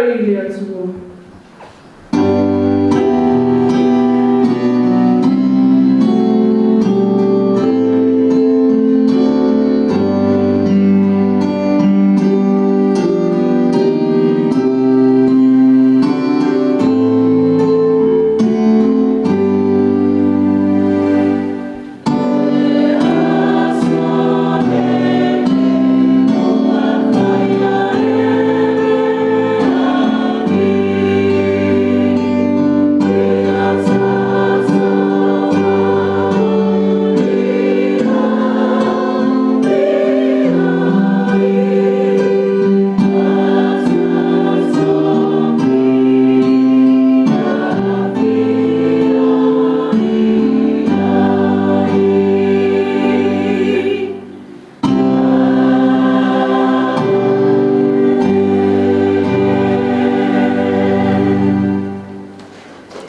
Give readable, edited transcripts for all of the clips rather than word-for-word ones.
Tapuai i le Atua.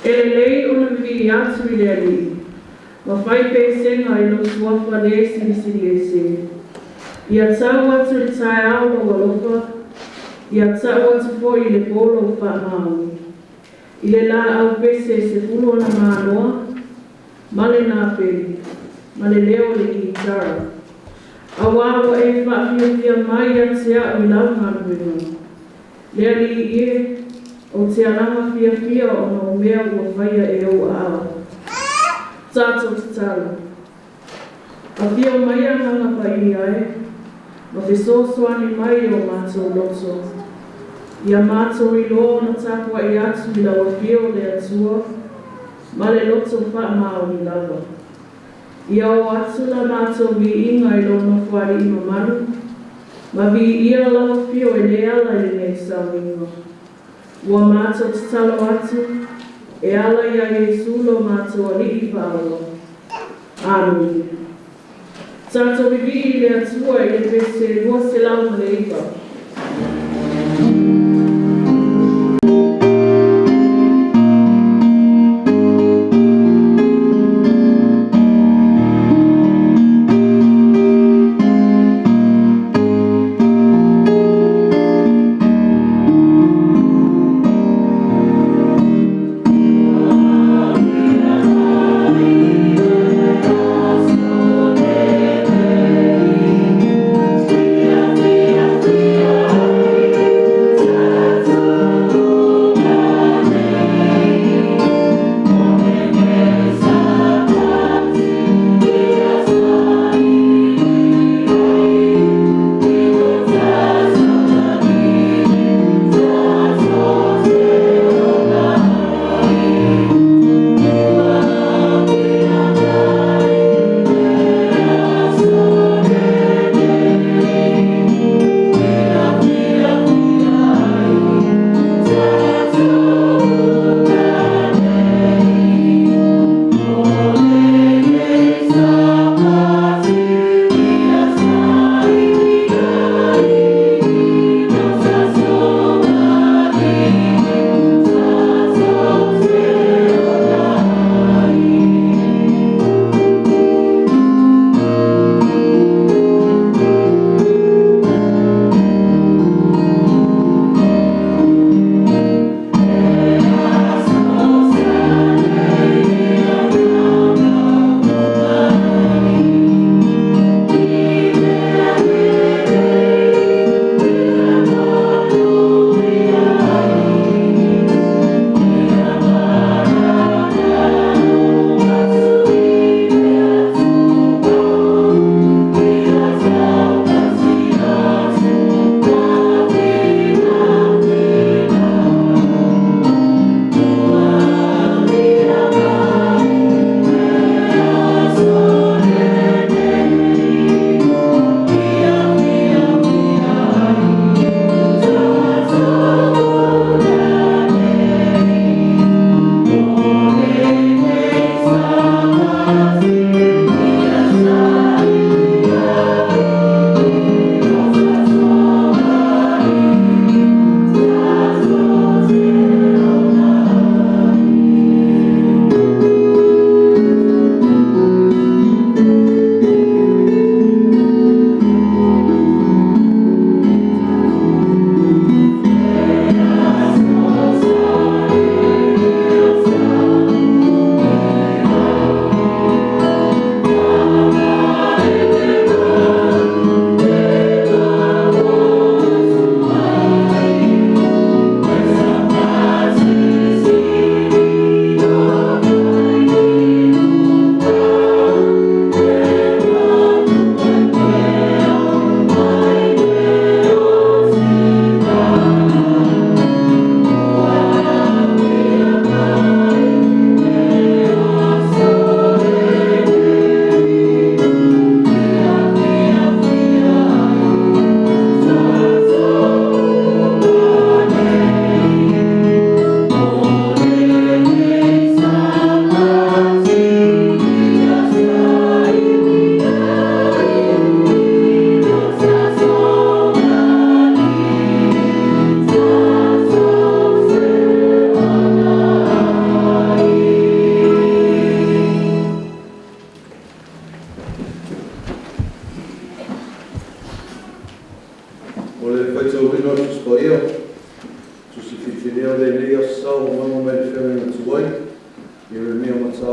E lelei ona vivii atu i le Alii, ma fai pesega i lou Suafa le Silisili Ese. Ia tau atu i le taeao lou alofa, ia tau atu foi i le po lou faamaoni. I le laau pese e 10 ona manoa, ma le napeli, ma le leo o le kitara. Auā ua e faafiafia mai ia te a'u i lau galuega. Le Alii e, ou te alaga fiafia ona o mea ua faia e ou aao. Tatou tatalo. Afio mai Agaga Paia e, ma fesoasoani mai i o matou loto, ia matou iloa ona tapuai atu i lau Afio le Atua, ma le loto faamaoni lava. Ia oo atu la matou viiga i lou Nofoalii mamalu, ma viia lau Afio e le ala i lenei sauniga. Ua matou tatalo atu, e ala iā Iesu lo matou Alii Faaola. Amene. Tatou vivii i le Atua i le pese 209.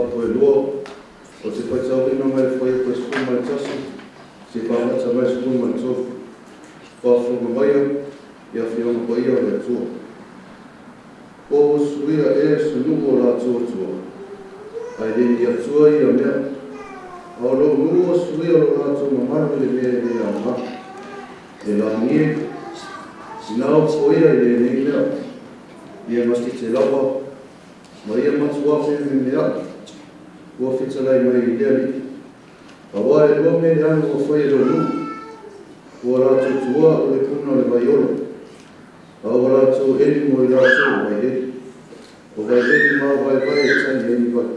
Mataupu e 2, ou te faitauina mai le Fuaiupu e 11 seia faamata mai le 13. Faafofoga maia i Afioga Paia o le Atua. Ua ou usuia ea se nuu o latou atua, ae le ni atua ia mea. A o lou nuu ua suia lo latou mamalu i le mea e le aoga. E lagi e, ina opoia i lenei mea, ia gatete lava, ma ia matuā fememeaʻi, ua fetalai mai le Alii. Auā e lua mea leaga ua faia e lou nuu, ua latou tuua au i le puna o le vai ola, a ua latou eli mo i latou vai eli, o vai eli mavaevae e tali ai ni vai.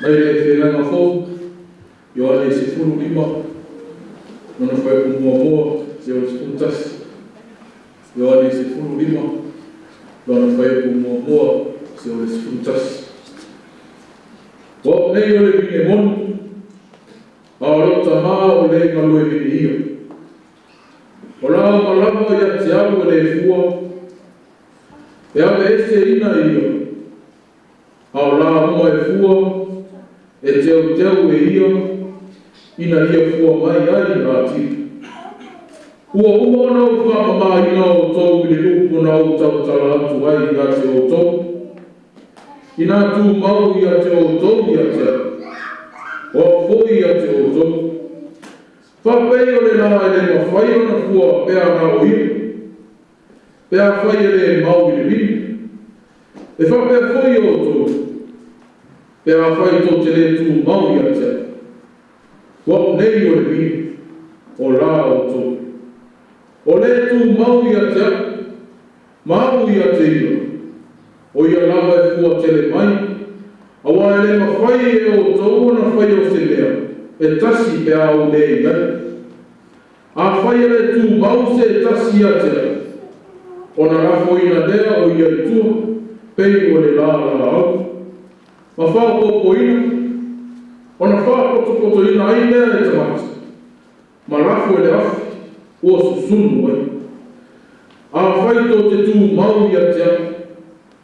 Mai le Feagaiga Fou, Ioane 15, lona fuaiupu 1 seia oo i le 11. Ioane 15, lona fuaiupu 1 seia oo i le 11. O au nei o le vine moni, a o lou Tamā o le e galue vine ia. O lā uma lava ia te au e le fua, e aveeseina e ia, a o lā uma e fua, e teuteu e ia, ina ia fua mai ai atili. Ua uma ona ou faamamaina outou i le upu na ou tautala atu ai ia te outou. Ina tumau ia te outou ia te au, o au foi ia te outou. Faapei o le lā e le mafai ona fua pe a na o ia, pe afai e le mau i le vine. E faapea foi outou, pe afai tou te le tumau ia te au. O au nei o le vine, o lā outou. O le tumau ia te au, ma au ia te ia, o ia lava e fua tele mai, auā e le mafai e outou ona faia o se mea, e tasi pe a ou le i ai. Afai e le tumau se tasi ia te au, ona lafoina lea o ia i tua, pei o le lā laau. Ma faaopoopoina, ona faapotopotoina ai lea e tagata, ma lafo i le afi, ua susunu ai. Afai tou te tumau ia te au,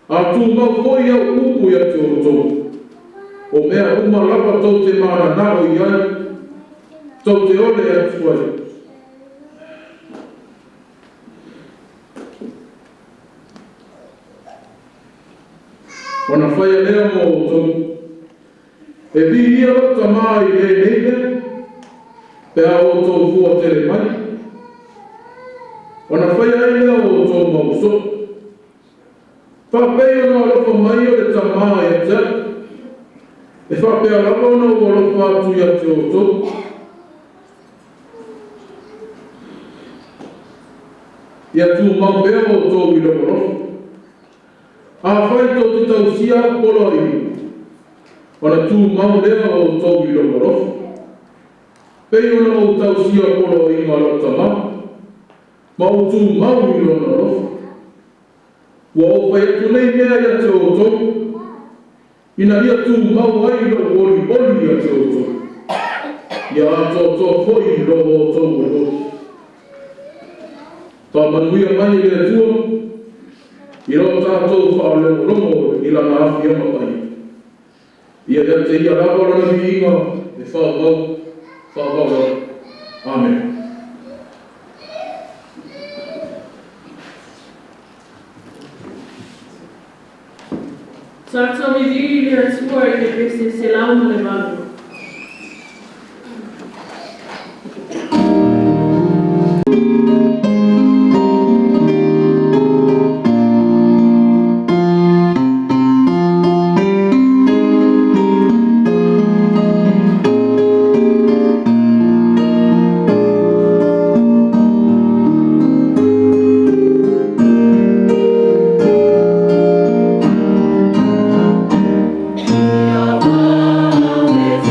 a tumau foi au upu ia te outou, o mea uma lava tou te mananao i ai, tou te ole atu ai. Ona faia lea mo outou. E viia lou Tamā i lenei mea, pe a outou fua tele mai, ona faia ai lea o outou mau uso'u. Faapei ona alofa mai o le Tamā ia te au, e faapea lava ona ou alofa atu ia te outou. Ia tumau pea outou i lou alofa. Afai tou te tausia au poloaiga, ona tumau lea o outou i lou alofa. Pei ona ou tausia poloaiga a lou Tamā, ma ou tumau i lona alofa. Ua ou fai atu nei mea ia te outou, ina ia tumau ai lou olioli ia te outou. Ia atoatoa foi lo outou olioli. Faamanuia mai e le Atua i lo tatou faalogologo i lana afioga paia. Ia ia te ia lava lona viiga e faavavau, faavavau lava. Amene. Tatou vivii i le Atua i le pese 108. Ia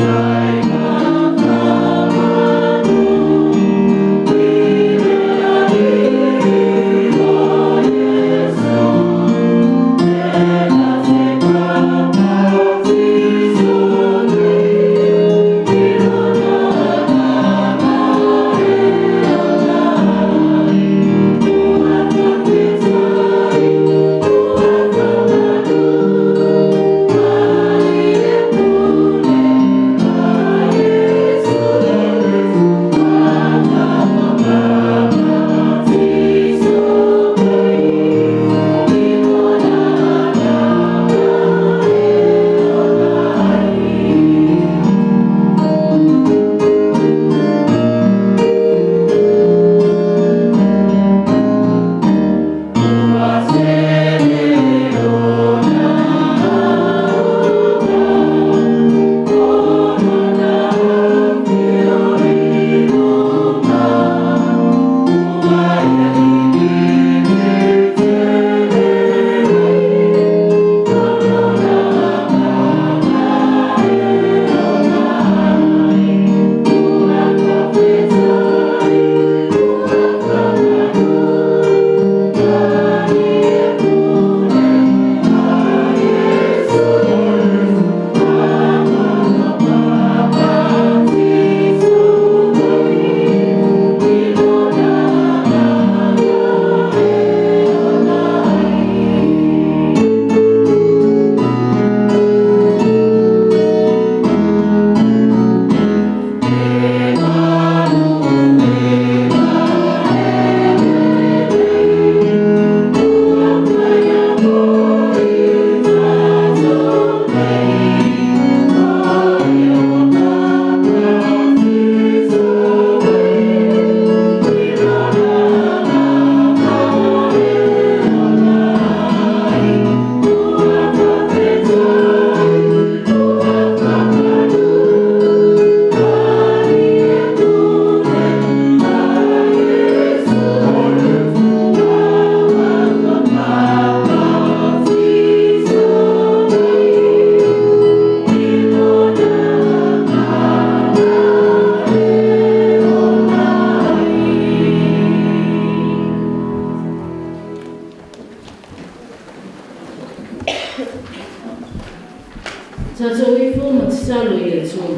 Tatou ifo ma tatalo i le Atua.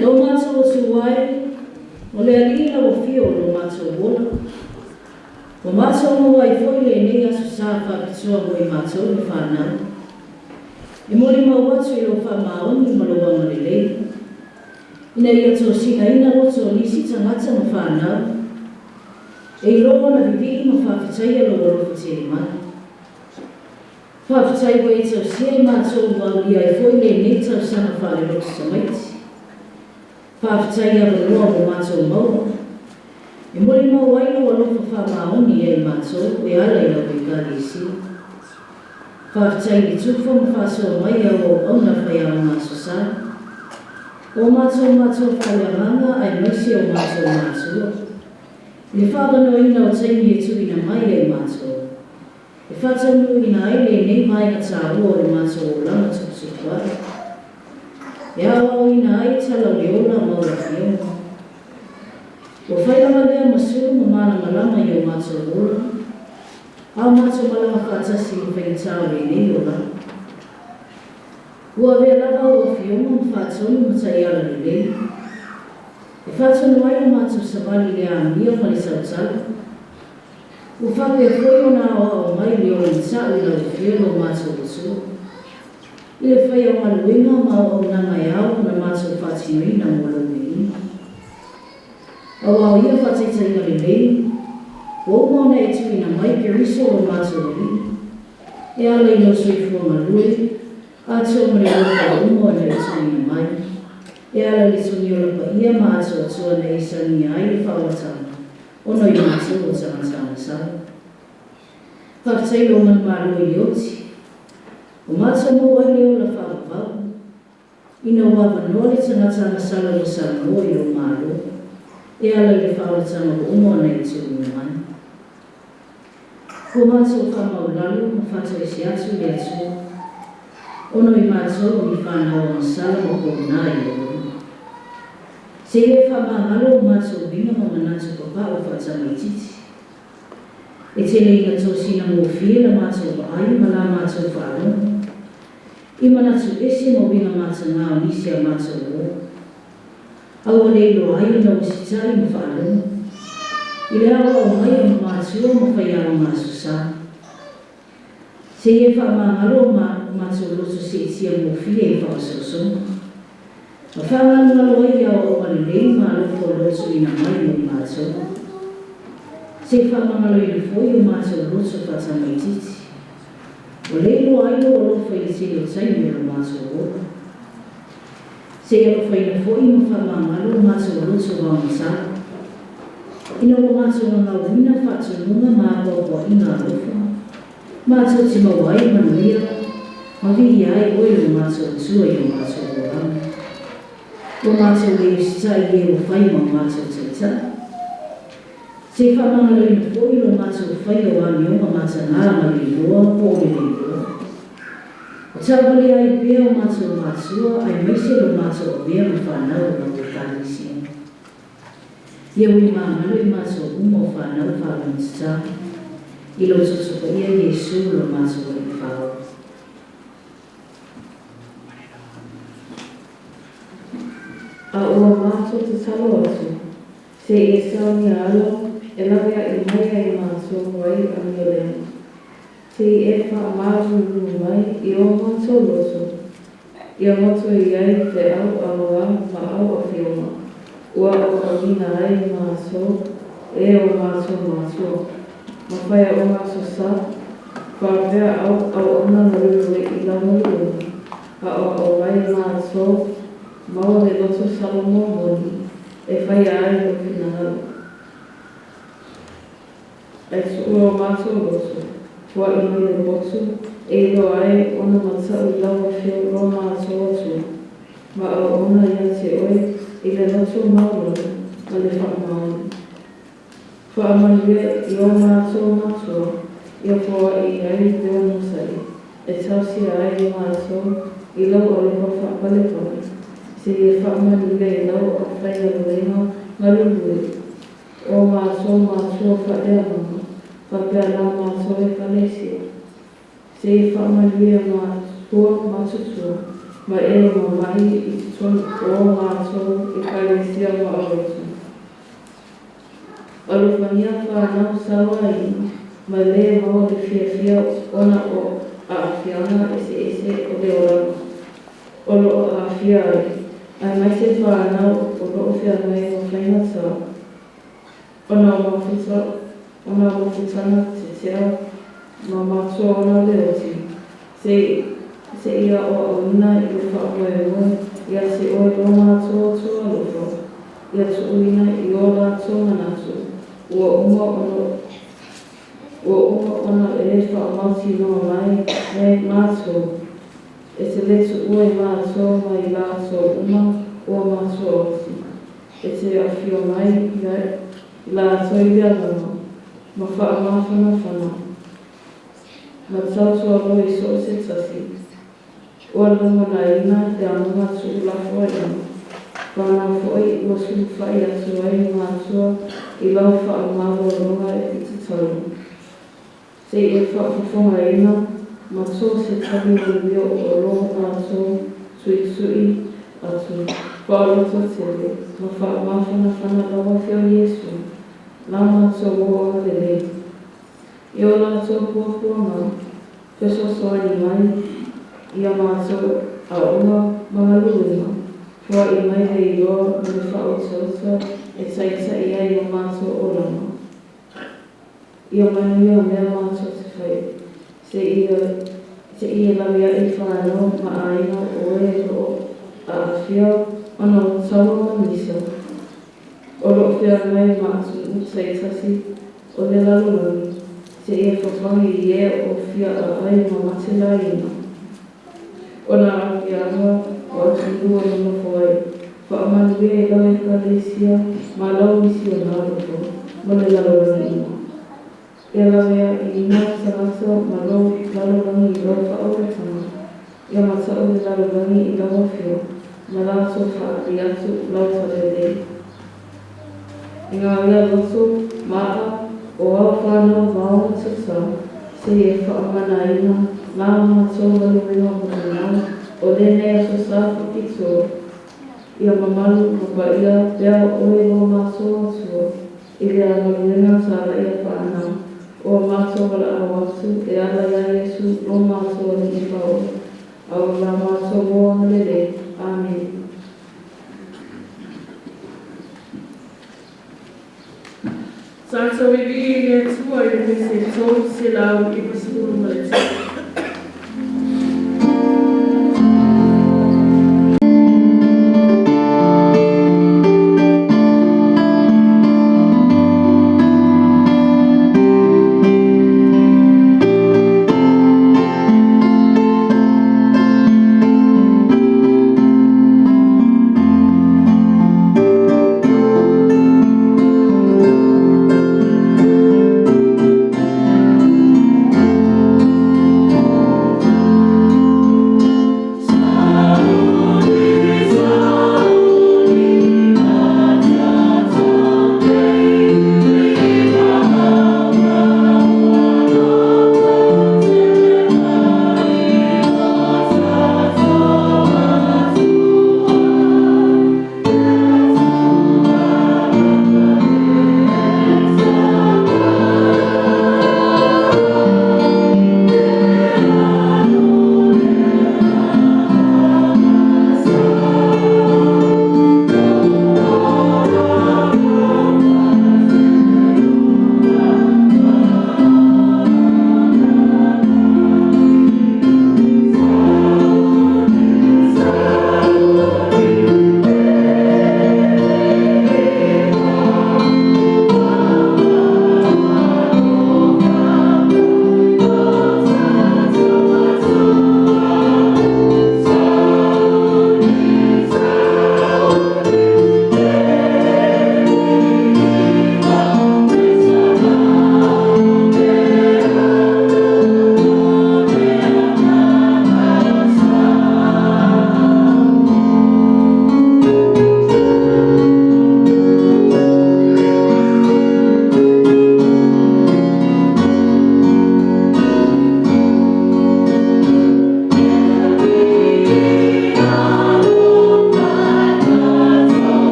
Lo matou Atua e, o le Alii lau afio o lo matou ola. Ua matou maua ai foi lenei aso sa faapitoa mo i matou ma fanau. E molimau atu i lou faamaoni ma lou agalelei, ina ia tosinaina loto o nisi tagata ma fanau, e iloa ona vivii ma faafetaia lou alofa tele mai. Faafetai ua e tausia i matou ua aulia ai foi lenei tausaga faalelotu tamaiti. Faafetai i avanoa ua matou maua, e molimau ai lou alofa faamaoni ia i matou e ala i lau Ekalesia. Faafetai i le tufa ma faasoa mai a au auauna faiaoga Aso Sa, o matou matua faaleagaga aemaise o matou matua, i le faaavanoaina o taimi e tuuina mai ia i matou, e faataunuuina ai lenei vaega taua o le matou olaga tuputupu ae, e aoaoina ai tala o le ola ma o le afioga. Ua fai lava lea ma sulu ma malamalama i o matou ola, a o matou malaga faatasi i le faigata o lenei olaga. Ua avea lava au afioga ma faatonu ma taiala lelei, e faatonu ai le matou savali i le amio ma le tautala. Ua faapea foi ona aoao mai le ola mata'u i lau afio lo matou Atua, i le faia o galuega ma auaunaga e ao ona matou faatinoina mo lou viiga. Aua o ia faataitaiga lelei, ua uma ona e tuuina mai Keriso lo matou Alii, e ala i lou soifua galue, atoa ma le alofa ua uma ona e tuuina mai, e ala i le togiola paia ma atoatoa na e sagia ai le faaolataga ona o i matou o tagata agasala. Faafetai lou manumalo i le oti, ua matou maua ai le ola faavavau, ina ua avanoa le tagata agasala ua salamo i lou Malo, e ala i le faaolataga ua uma ona e tuuina mai. Ua matou faamaualalo ma faatoese atu i le Atua, ona o i matou o ni fanau agasala ma pouna i lou alofa. Se i e faamagalo o matou uiga ma manatu papa'u faatamaitiiti. E tele ina tosina gofie la matou vaai ma la matou faalogo i manatu ese ma uiga matagā o nisi a matou uo, a ua le iloa ai ona usitai ma faalogo i le aoao mai a matua ma faiaoga Aso Sa. Se i e faamagalo o matou loto seetia gofie i faaososoga, ma fagalogalo ai i aoaoga lelei ma alofa o lo o tuuina mai mo i matou. Se i faamagaloina foi o matou loto faatamaitiiti, ua le iloa ai lou alofa i le tele o taimi o lo matou ola. Se i alofaina foi ma faamagalo o matou loto vaomatala, ina ua matou gagauina faatonuga ma apoapoaiga alofa, matou te maua ai manuia, ma viia ai oe lo matou Atua i lo matou olaga. Ua matou le usitai i e ua fai ma o matou taitai. Se i faamagaloina foi lo matou faia o amioga matagā ma le iloa po o le le iloa. O tauvalea ai pea o matou matua aemaise lo matou avea ma fanau o lau Ekalesia. Ia ui magalo i matou uma o fanau faalogotatau, i lou Toto Paia Iesu lo matou Alii Faaola. A ua matou tatalo atu, se i e saunia alo e laveai mai ai matou ai amio leaga. Se i e faamalulu mai i o matou loto, ia goto i ai feau aoao ma au afioga, ua aoaoina ai matou e o matou matua, ma faiaoga Aso Sa, faapea au auauna galulue i lau galuega, aoao ai matou maua le loto Salomõ moni e faia ai lou finagalo. Ae tuua o matou loto, foai mai le potu e iloa ai ona mata'u i lau afio lo matou Atua, ma auauna ia te oe i le loto maualalo ma le faamaoni. Faamanuia i o matou matua ia foai ai le onosai e tausia ai matou i lau alofa faapalepale, seia faamanuia i lau aufaigaluega galulue, o matou matua faaleagaga. Faapea la matou Ekalesia. Seia faamanuia matua ma tutua, ma e o mama'i i totonu o matou Ekalesia ma alotu. Alofagia fanau sauaina, ma lē maua le fiafia ona o aafiaga eseese o le olaga o loo aafia ai, aemaise fanau o loo feagai ma faigatā ona o mafuta ona o mafutaga tetea ma matua ona o le oti, seia aoaoina i le faamoemoe ia te oe lo matou Atua alofa, ia tuuina i o latou manatu ua uma ona ua uma ona e faamautinoa mai nei matou, e te lē tuua i matou ma i latou uma ua matua oti. E te afio mai i latou i le agaga, ma faamafanafana, ma tautualoi i so o se tasi, ua lagonaina le agaga tuulafoaiga. Fanau foi ua sulufai atu ai matua i lau faamalologa e tatau. Seia faafofogaina ma to se tali manuia o lo matou tuitui atu faalototele ma faamafanafana lau Afioga Iesu, la matou o agalelei. I o latou puapuaga, fesoasoani mai ia matou aoga ma galuega, foai mai le iloa ma le faautauta e taitai ai o matou olaga. Ia manuia mea matou te fai, seia laveai fanau ma aiga o e o loo aafia ona o taua ma misa, o loo feagai ma atunuu taitasi o le lalolagi, seia fafagi i e o fia aai ma matelaina ona aafiaga o atunuu e nonofo ai. Faamanuia i lau Ekalesia ma lau misiona alofa mo le lalolagi uma. Ia laveaiina tagata ma lou lalolagi i lau faaolataga, ia matau le lalolagi i lau afio, ma latou faaali atu lau talalelei. I ngā mea loto maa o au whānau maona tatau, seia faamanaina la matou galuega molimau o lenei aso sa faapitoa, ia mamalu ma paia pea oe lo matou Atua i le galuega talaia fanau ua matou valaau atu e ala iā Iesu lo matou Alii Faaola, a o la matou mo agalelei. Amene. Tatou vivii i le Atua i le pese 393.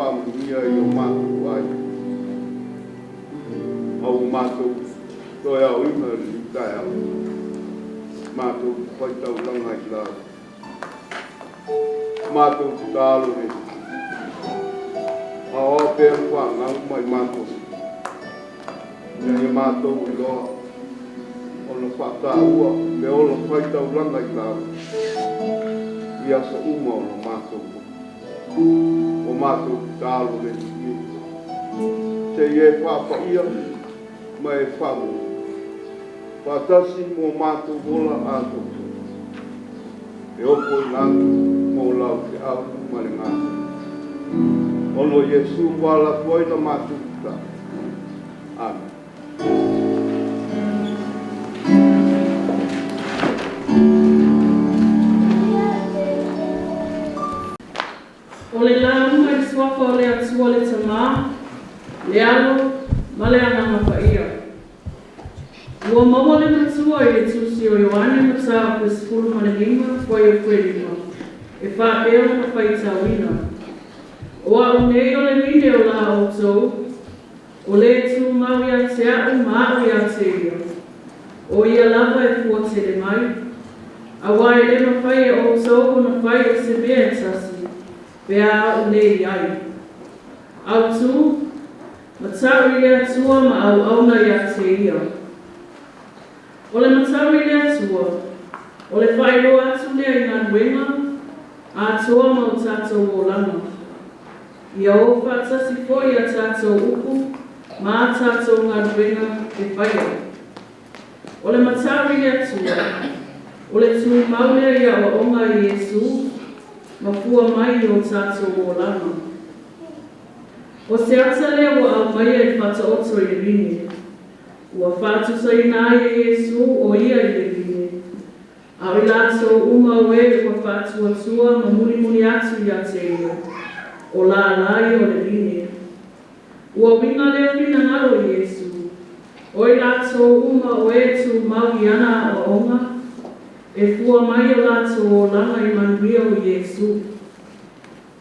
faamanuia i o matou aiga ma ua matou toe aoina i lenei taeao, matou te faitaulaga i lau. Matou tatalo le aoao pea le fanau mai matou ina ia matou iloa ona faataua le ola faitaulaga i lau i aso uma o le matou ua matou tatalo le Alii e se i e faapaia ma e faamanuia faatasi mo matou ola atoatoa e ofo i lagi mo lau feau ma le gata ona o Iesu ua lafo ai la matou tatalo. Amen. O le lauga i le Suafa o le Atua le Tamā, le Alo ma le Agaga Paia. Ua maua le matua i le Tusi o Ioane mataupu e 15 fuaiupu e 5, e faapea ona faitauina. O a'u nei o le vine o la outou, o le tumau ia te a'u ma a'u ia te ia. O ia lava e fua tele mai, auā e le mafai e outou ona fai o se mea e tasi, pe a a'u lē i ai. Autū, mata'u i le Atua ma auauna ia te ia. O le mata'u i le Atua, o le faailoa atu lea i galuega, atoa ma o tatou olaga. Ia o faatasi foi a tatou upu ma a tatou galuega e faia. O le mata'u i le Atua, o le tumau lea i aoaoga a Iesu ma fua mai i o tatou olaga. O se ata lea ua aumaia i le Faataoto i le vine. Ua faatusaina ai e Iesu o ia i le vine, a o i latou uma o e ua faatuatua ma mulimuli atu ia te ia, o lālā ia o le vine. Ua uiga lea finagalo i Iesu, o i latou uma o e tumau i ana aoaoga, e fua mai o latou olaga i manuia o Iesu.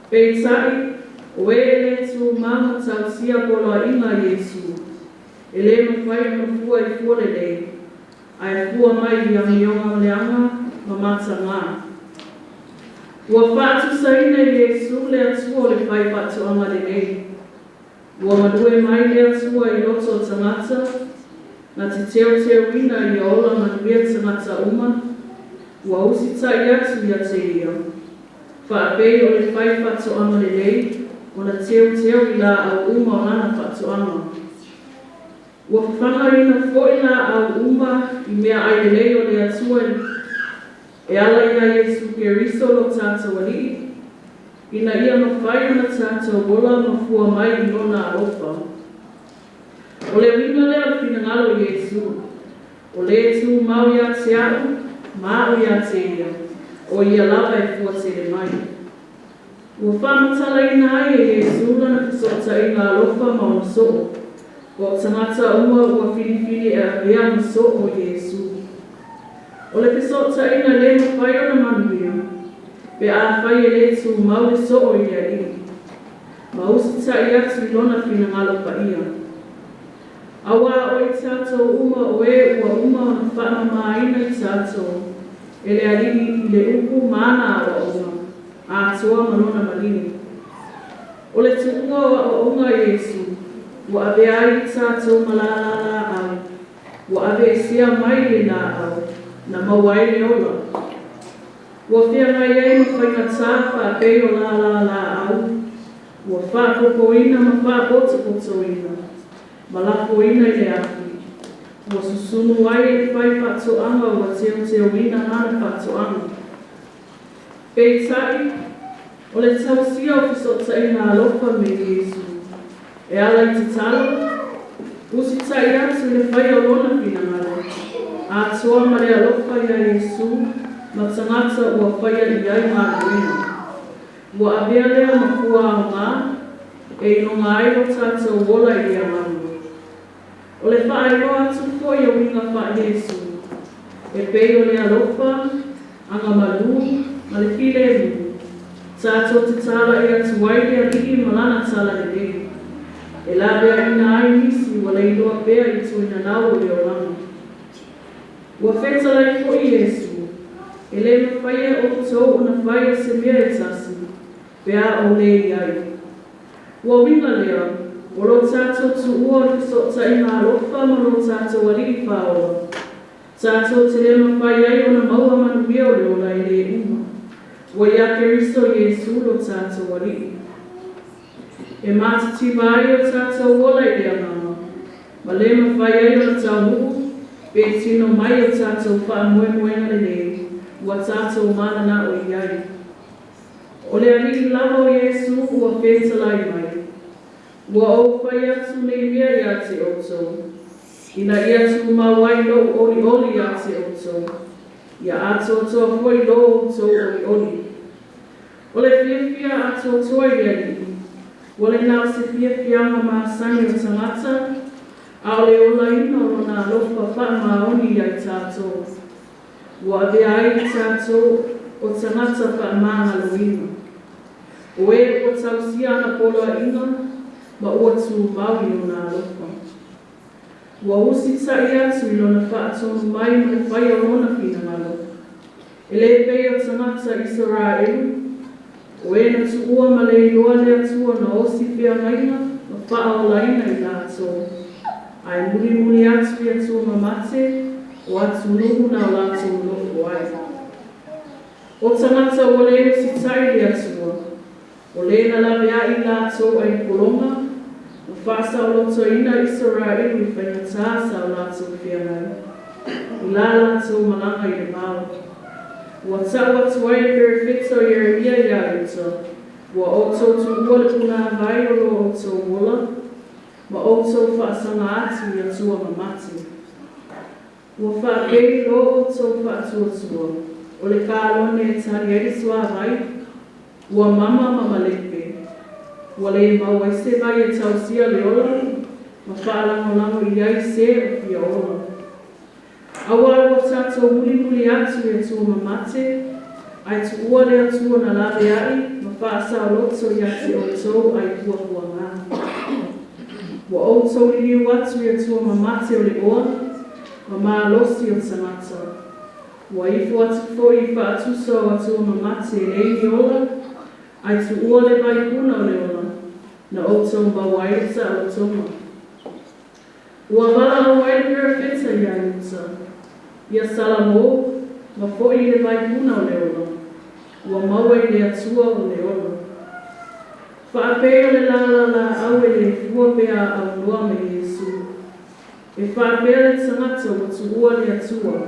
Peitai, o e e lē tumau ma tausia poloaiga a Iesu, e lē mafai ona fua i fua lelei, ae fua mai i amioga leaga ma matagā. Ua faatusaina e Iesu le Atua o le faifaatoaga lelei. Ua malue mai le Atua i loto o tagata, na te teuteuina ia ola manuia tagata uma, ua usita'i atu ia te ia. Faapei o le faifaatoaga lelei ona teuteu i laau uma o lana faatoaga. Ua fafagaina foi laau uma i meaai lelei o le Atua e ala iā Iesu Keriso lo tatou Alii, ina ia mafai ona tatou ola ma fua mai i Lona alofa. O le uiga lea o le finagalo o Iesu, O le tumau ia te a'u ma a'u ia te ia, o ia lava e fua tele mai. Ua faamatalaina ai e Iesu lana fesootaiga alofa ma ona soo, po o tagata uma ua filifili e avea ma soo o Iesu. O le fesootaiga e lē mafai ona manuia, pe afai e lē tumau le soo i le Alii, ma usita'i atu i Lona finagalo paia. Auā o i tatou uma o e ua uma ona faamamāina i tatou e le Alii i le upu ma ana aoaoga atoa ma Lona maliu. O le tuuga o aoaoga a Iesu, ua avea ai i tatou ma lālā lāau, ua aveesea mai le lāau na maua ai le ola. Ua feagai ai ma faigatā faapei o lālā lāau, ua faapopoina ma faapotopotoina, ma lafoina i le afi, ua susunu ai e le faifaatoaga ua teuteuina lana faatoaga. Peitai, o le tausia o fesootaiga alofa me Iesu, e ala i tatalo, usita'i atu i le faia o Lona finagalo, atoa ma le alofa iā Iesu ma tagata ua faia i ai galuega. Ua avea lea ma fua aogā e iloga ai lo tatou ola i le agaga. O le faailoa atu foi o uiga faa-Iesu, e pei o le alofa, agamalū, ma le filemu, Tatou te tala'i atu ai i le Alii ma Lana talalelei, e laveaina ai nisi ua leiloa pea i tuinanau o le olaga. Ua fetalai foi Iesu, E lē mafai e outou ona faia se mea e tasi, pe a ou lē i ai. Ua uiga lea, o lo tatou tuua o le fesootaiga alofa ma lo tatou Alii Faaola, tatou te lē mafai ai ona maua manuia o le ola e lē uma, ua iā Keriso Iesu lo tatou Alii. E matitiva ai o tatou ola i le agaga, ma lē mafai ai ona taunuu pe tino mai o tatou faamoemoega lelei ua tatou mananao i ai. O le Alii lava o Iesu ua fetalai mai, Ua ou fai atu nei mea iā te outou, ina ia tumau ai lou olioli iā te outou, ia atoatoa foi lo outou olioli. O le fiafia atoatoa i le Alii, ua le na o se fiafiaga masani o tagata, a o le olaina o Lona alofa faamaoni iā i tatou, ua avea ai i tatou o tagata faamagaloina. O e ua tausia ana poloaiga ma ua tumau i Lona alofa. Ua usita'i atu i Lona faatonu mai ma le faia o Lona finagalo. E lē pei o tagata Isaraelu, o e na tuua ma le iloa le Atua na osi feagaiga ma faaolaina i latou, ae mulimuli atu i atua mamate o atunuu na o latou nonofo ai. O tagata ua lē usita'i i le Atua, o lē na lavea'i latou ai pologa, ma faasaolotoina Isaraelu i faigatā sa o latou feagai, i la latou malaga i le vao. Ua ta'u atu ai e le perofeta o Ieremia iā Iuta, Ua outou tuua le punāvai o lo outou ola, ma outou faasaga atu i atua mamate. Ua faapei lo outou faatuatua, o le kalone e tali ai le suāvai, ua mama ma malepe, ua lē maua ai se vai e tausia le ola ma faalagolago i ai se o fia ola. Auā ua tatou mulimuli atu i atua mamate, ae tuua le Atua na laveai ma faasaoloto iā te outou ai puapuagā. Ua outou liliu atu i atua mamate o le oa ma malosi o tagata. Ua ifo atu foi i faatusa o atua mamate e leai ni ola, ae tuua le vaipuna o le ola na outou maua ai le saolotoga. Ua valaau ai le perofeta iā Iuta, ia Salamo, ma foi i le vaipuna o le ola, ua maua i le Atua o le ola. Faapei o le lala laau e le fua pe a aunoa ma Iesu. E faapea le tagata ua tuua le Atua,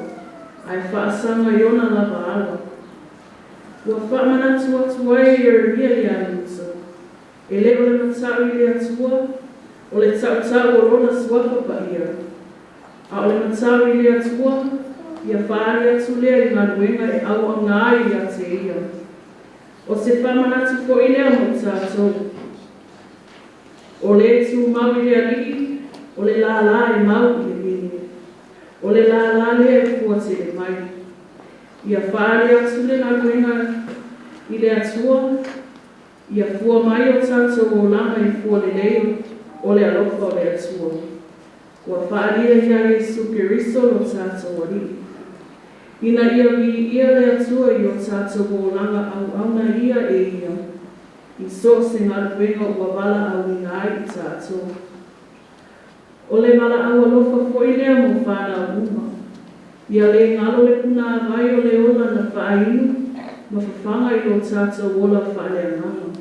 ae faasaga i ona lava ala. Ua faamanatu atu ai e Ieremia iā Iuta, E le o le mata'u i le Atua, o le ta'uta'u o Lona Suafa Paia, a o le mata'u i le Atua, ia faaali atu lea i galuega e auauna ai ia te Ia. O se faamanatu foi lea mo tatou. O le tumau i le Alii, o le lālā e mau i le vine. O le lālā lea e fuatele mai. Ia faaali atu le galuega i le Atua, Ia fua mai o tatou olaga i fua lelei o le alofa o le Atua, ua faaalia iā Iesu Keriso lo tatou Alii. Ina ia viia le Atua i o tatou olaga auauna ia e Ia, i so o se galuega ua valaauina ai i tatou. O le valaau alofa foi lea mo fanau uma. Ia lē galo le punāvai o le ola na faainu ma fafaga i lo tatou ola faaleagaga.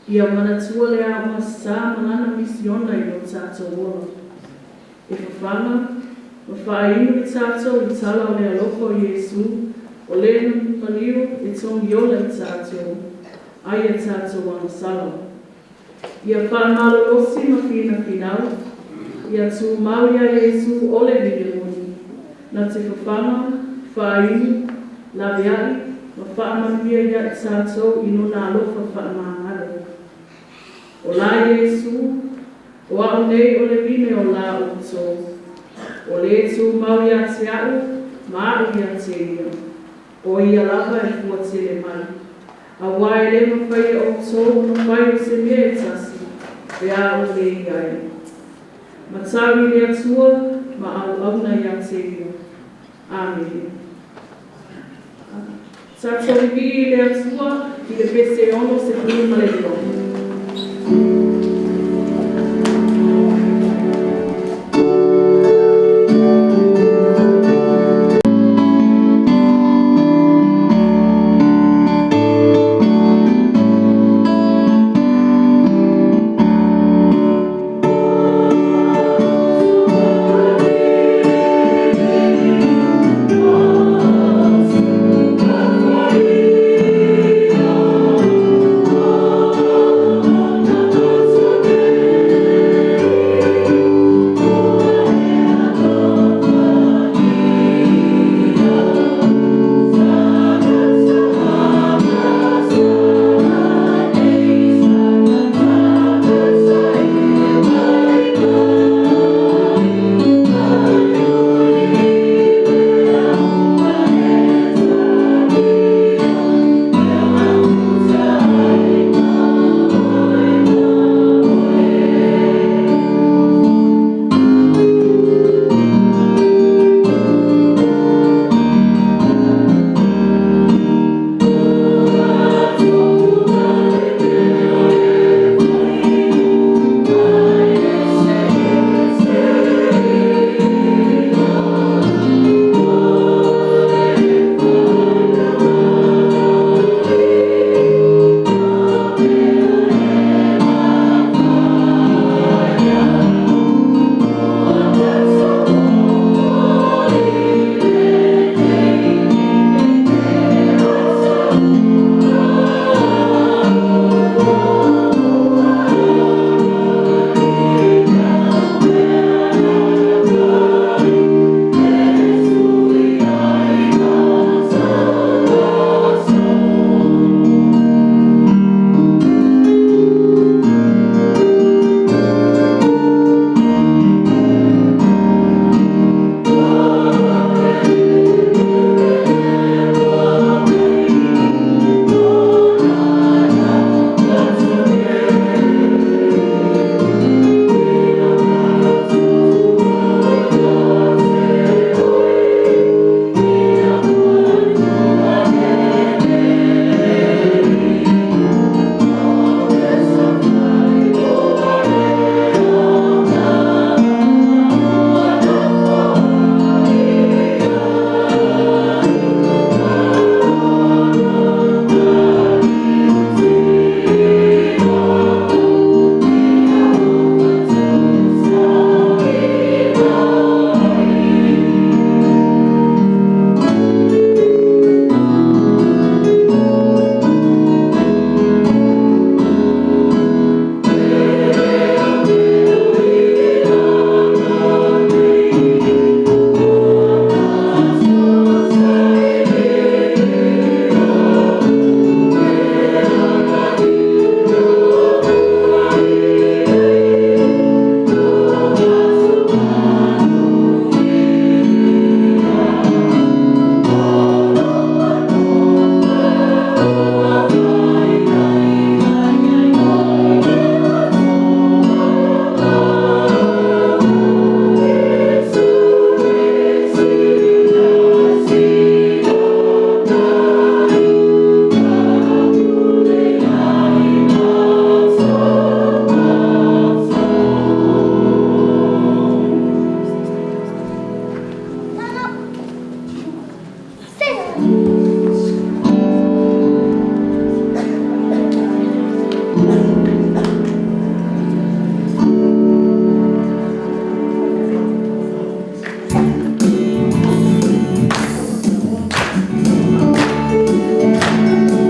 Ia manatua le aoga sa ma lana misiona i lo tatou ola. E fafaga ma faainu i tatou i tala o le alofa o Iesu o lē na maliu e togiola i tatou ai a tatou agasala. Ia faamalolosi ma finafinau, ia tumau iā Iesu o le vine moni, na te fafaga, faainu, laveai, ma faamanuia iā i tatou i Lona alofa faamagalo. O la Iesu, o a'u nei o le vine o la outou. O le tumau ia te a'u, ma a'u ia te ia. O ia lava e fuatele mai. Auā e lē mafai e outou ona fai o se mea e tasi, pe a ou lē i ai. Matau i le Atua ma auauna ia te Ia. Amene. Tatou vivii i le Atua i le pese 62.